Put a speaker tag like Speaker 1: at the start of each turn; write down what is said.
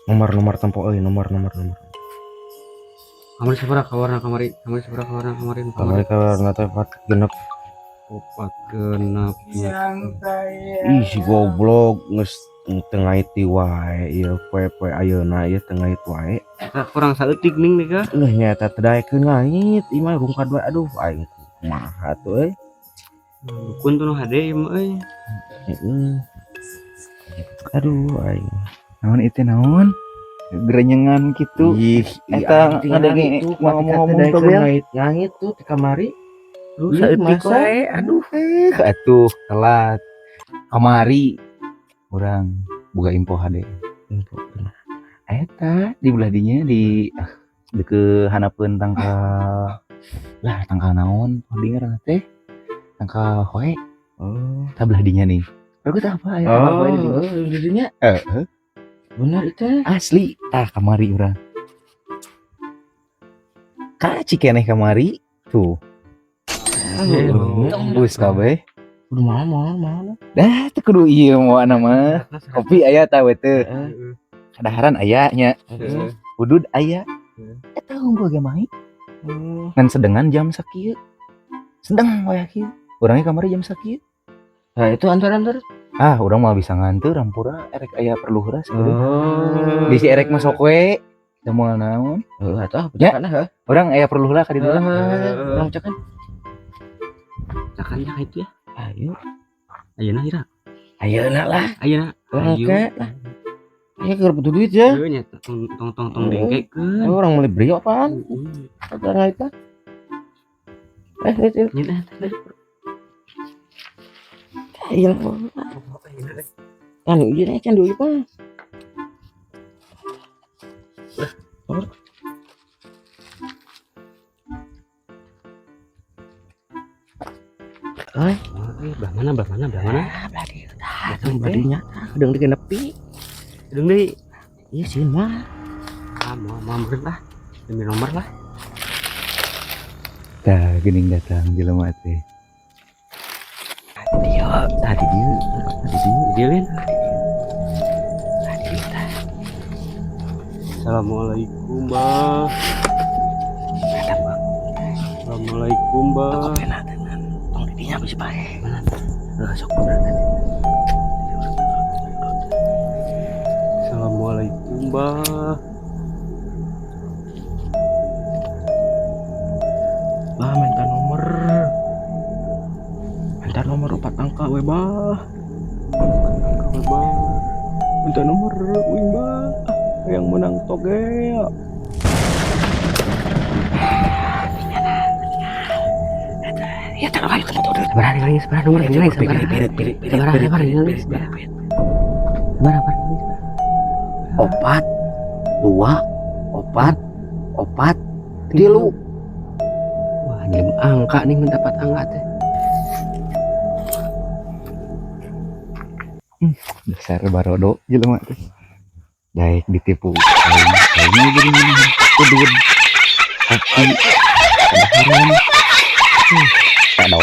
Speaker 1: Nomor-nomor tempo euy, nomor nomor nomor.
Speaker 2: Kamari sabaraha kawarna kamari? Kamari sabaraha kawarna kamari?
Speaker 1: Kamari kawarna teh 4 genep.
Speaker 2: 4 genep.
Speaker 1: Ih, si goblok geus teu ngait wae ieu poe-poe ayeuna ieu teu ngait wae.
Speaker 2: Eta kurang saeutik ning nih kah?
Speaker 1: Eueuh nya eta teu daekeun ngait, ieu mah rungkad wae, aduh aing kumaha tuh euy.
Speaker 2: Dukun tuh nu hade ieu mah euy.
Speaker 1: Heeh. Aduh aing.
Speaker 3: Naon itu naon? Gerenyengan gitu.
Speaker 1: Ih,
Speaker 3: eta ngadenge ngomong-ngomong togel.
Speaker 1: Ngait ngait tuh di kamari.
Speaker 2: Lu
Speaker 1: Ih,
Speaker 2: saeutik
Speaker 1: masa?
Speaker 2: wae, aduh.
Speaker 3: Atuh telat. Kamari urang boga info hade.
Speaker 1: Info.
Speaker 3: Eta di belah dinya di deukeut hanapeun tangkal lah, tangkal naon di ngaranna teh? Tangkal hoe.
Speaker 1: Oh.
Speaker 3: Tah belah dinya nih. Bagus apa aya tangkal hoe di dinya?
Speaker 1: Oh, di dinya.
Speaker 3: Heeh.
Speaker 1: Bener itu.
Speaker 3: Asli tah kamari urang. Kaci keneh kamari tuh. Tembus kabeh.
Speaker 1: Kudu mana mana mana.
Speaker 3: Dah teu kudu ieu moana mah. Kopi aya tah we teu.
Speaker 1: Heeh.
Speaker 3: Kadaharan aya nya.
Speaker 1: Heeh.
Speaker 3: Udud aya. Eta unggul ge mahi. Ngan sedengan jam sakieu. Sedeng waya kieu. Urangnya kamari jam sakieu.
Speaker 1: Nah, itu antar-antar.
Speaker 3: Ah, urang mah bisa nganteur hampura erek aya perlu heula saeureun.
Speaker 1: Oh.
Speaker 3: Bisi erek masuk we. Teu moal naon.
Speaker 1: Heeh, atuh
Speaker 3: Ya.
Speaker 1: pucakan heuh.
Speaker 3: Urang aya perlu heula ka ditu lah.
Speaker 1: Heeh, urang pucakan.
Speaker 2: Cakan ya itu ya.
Speaker 1: Ayo.
Speaker 2: Ayeuna ira.
Speaker 1: Ayeuna lah.
Speaker 2: Ayeuna.
Speaker 1: Urang
Speaker 2: Ayo.
Speaker 1: ke lah. Ayo keur butuh duit ya.
Speaker 2: Heuh nya tong tong tong tong dengkekeun.
Speaker 1: Oh, orang beli brio apaan?
Speaker 2: Heeh.
Speaker 1: Ada ngait lah. Eh, itu.
Speaker 2: Nya teh.
Speaker 1: Iya. Kan ieu can duit mah. Eh,
Speaker 2: Belah mana, belah mana, belah mana?
Speaker 1: Ah, belah dieu tah, belah dinya tah, deung deui nepi.
Speaker 2: Deung deui.
Speaker 1: Iya sih mah.
Speaker 2: Ah, mau mau meureun lah. Demi nomor lah.
Speaker 3: Tah geuning datang jelema teh.
Speaker 1: Dieu, tadi dieu, tadi dieu.
Speaker 2: Dieu lin.
Speaker 1: Tadi dieu tah.
Speaker 2: Assalamualaikum, Bah.
Speaker 1: Eta mah.
Speaker 2: Assalamualaikum, Bah.
Speaker 1: Kopena teh nan. Tong di dinya bisi pae.
Speaker 2: Mana?
Speaker 1: Heuh, sok bener.
Speaker 2: Assalamualaikum, Bah.
Speaker 1: Bah, minta nomor. Minta nomor 4 angka we, Bah.
Speaker 2: 4 angka we, Bah.
Speaker 1: Minta nomor wing, Bah. Yang menang togel. Ya, taruh ayo kamu tahu.
Speaker 2: Sabar hari sabar nomor ini sabar. Sabar sabar ini sabar. Sabar sabar.
Speaker 1: 4 2 4 4 3.
Speaker 2: Wah, ini angka nih mendapat angka teh.
Speaker 3: Dasar barodo jelema teh. Daek ditipu. Aing jadi minum udud. Kopi. Kadaharan. Kado.